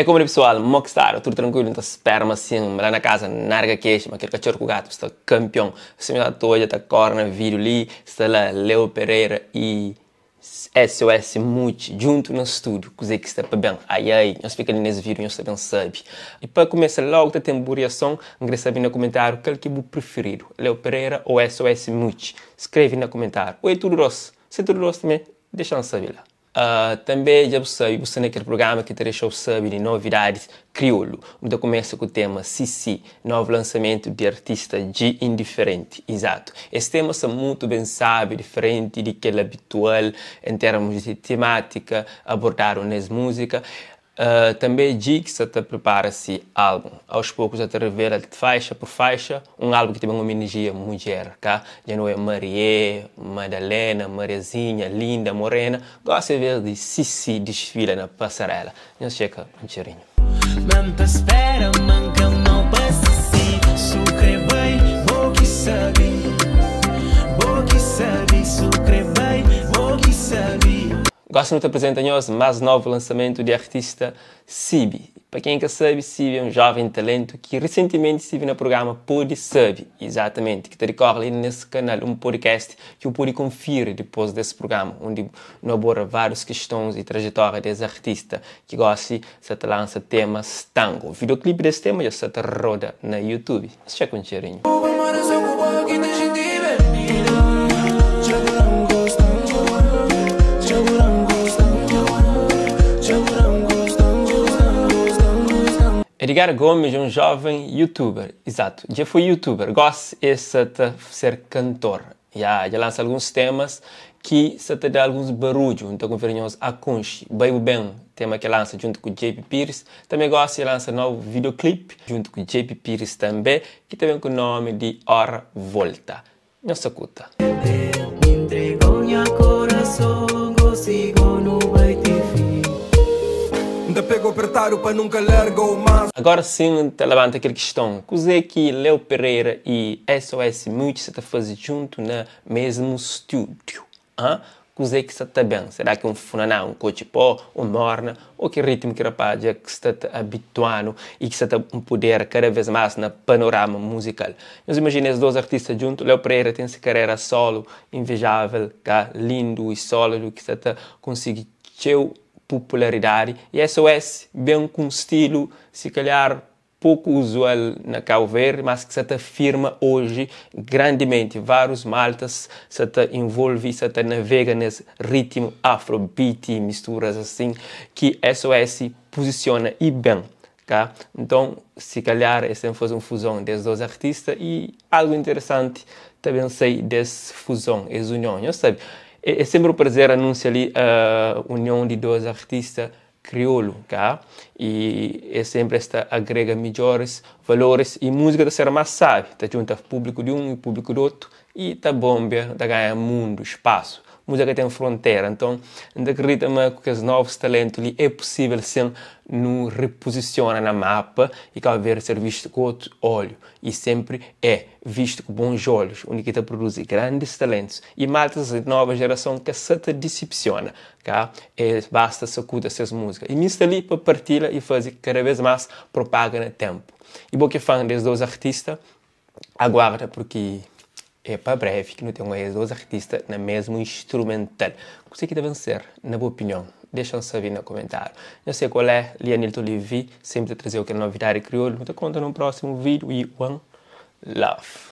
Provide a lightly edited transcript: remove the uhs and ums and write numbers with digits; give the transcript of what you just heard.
É como pessoal, mo ki sta? Tudo tranquilo, nta spera ma sim, lá na casa nada queixa, mas aquele cachorro com gato está campeão. Se me toja, tá corna vídeo ali, está lá Leo Pereira e SOS Mutchi junto no estúdio, coisa que está para bem. Ai ai, nós fica ali nesse vídeo, nós também sabe. E para começar logo, tá tem reação, queria saber no comentário qual que é o preferido, Leo Pereira ou SOS Mutchi. Escreve no comentário. Ou é tudo rosso. Se é tudo rosso também, deixa eu saber lá. Também já sabe, você naquele programa que te deixou saber de novidades crioulo. Onde começa com o tema Sissi, novo lançamento de artista de Indiferente. Exato. Esse tema está muito bem sabe, diferente de que habitual em termos de temática abordado nessa música. Também G que está prepara-se álbum. Aos poucos já te revela de faixa por faixa um álbum que tem uma energia mulher, cá? Já não é Marie, Madalena, Mariazinha, Linda, Morena. Gosta de ver de Sissi desfila na passarela. Não checa um cheirinho. Man espera, man que não passa assim. Sucre vai, vou que sabe. Vou que sabe, sucre vai, vou que sabe. Gosto de apresentar nós mais novo lançamento de artista Sibi. Para quem nunca sabe, Sibi é um jovem talento que recentemente esteve no programa Pode Sabe, exatamente, que te recorre ali nesse canal, um podcast que eu pude conferir depois desse programa, onde nos aborda várias questões e trajetória desse artista que gosta de lança temas tango. O videoclipe desse tema já se roda na YouTube. Checa um cheirinho. Edgar Gomes é um jovem youtuber, exato, já foi youtuber, gosta de ser cantor, já, já lança alguns temas que se te dá alguns barulhos, então conferimos a Conchi, Baby Ben, tema que lança junto com JP Pires, também gosta de lança novo videoclipe junto com JP Pires também, que também com o nome de Hora Volta. Não se escuta. Entregou meu coração, consigo no vai te fim. Ainda pego apertado para nunca largo mais. Agora sim, te levanta aquela questão. Coisa que Leo Pereira e SOS Mutchi se tá fazendo junto no mesmo estúdio? Hã? Coisa que se tá bem? Será que é um funaná, um cochipó, um morna? Ou que ritmo que rapaz é que se tá habituando e que se tá um poder cada vez mais no panorama musical? Mas imagina esses dois artistas juntos. Leo Pereira tem sua carreira solo, invejável, tá? Lindo e sólido, que se tá conseguindo seu popularidade, e SOS bem com estilo, se calhar pouco usual na Cabo Verde, mas que se te afirma hoje grandemente. Vários maltas se te envolve, se te navega nesse ritmo afrobeat, misturas assim, que SOS posiciona e bem. Tá? Então, se calhar, esse faz uma fusão desses dois artistas e algo interessante também sei dessa fusão, essa união, não sabe? É sempre um prazer anunciar ali a união de dois artistas crioulo, tá? E é sempre esta agrega melhores valores e música da ser mais sabe, tá junta público de um e público do outro e tá bomba, tá ganha mundo, espaço. Música tem fronteira, então ainda acredito que os novos talentos ali é possível sim nos reposiciona na mapa e Cabo Verde ser visto com outro olho e sempre é visto com bons olhos, onde que produz grandes talentos e maltas de nova geração que se te decepciona, tá? É, basta sacudir essas músicas e me está ali para partilhar e fazer cada vez mais propaganda tempo. E bom que fã desses dois artistas, aguarda porque é para breve que não tem mais dois artistas na mesmo instrumental. O que devem ser, na boa opinião? Deixa-me saber no comentário. Não sei qual é, Leonilton Levi, sempre trazer aquela novidade crioulo. Muita conta no próximo vídeo e one love.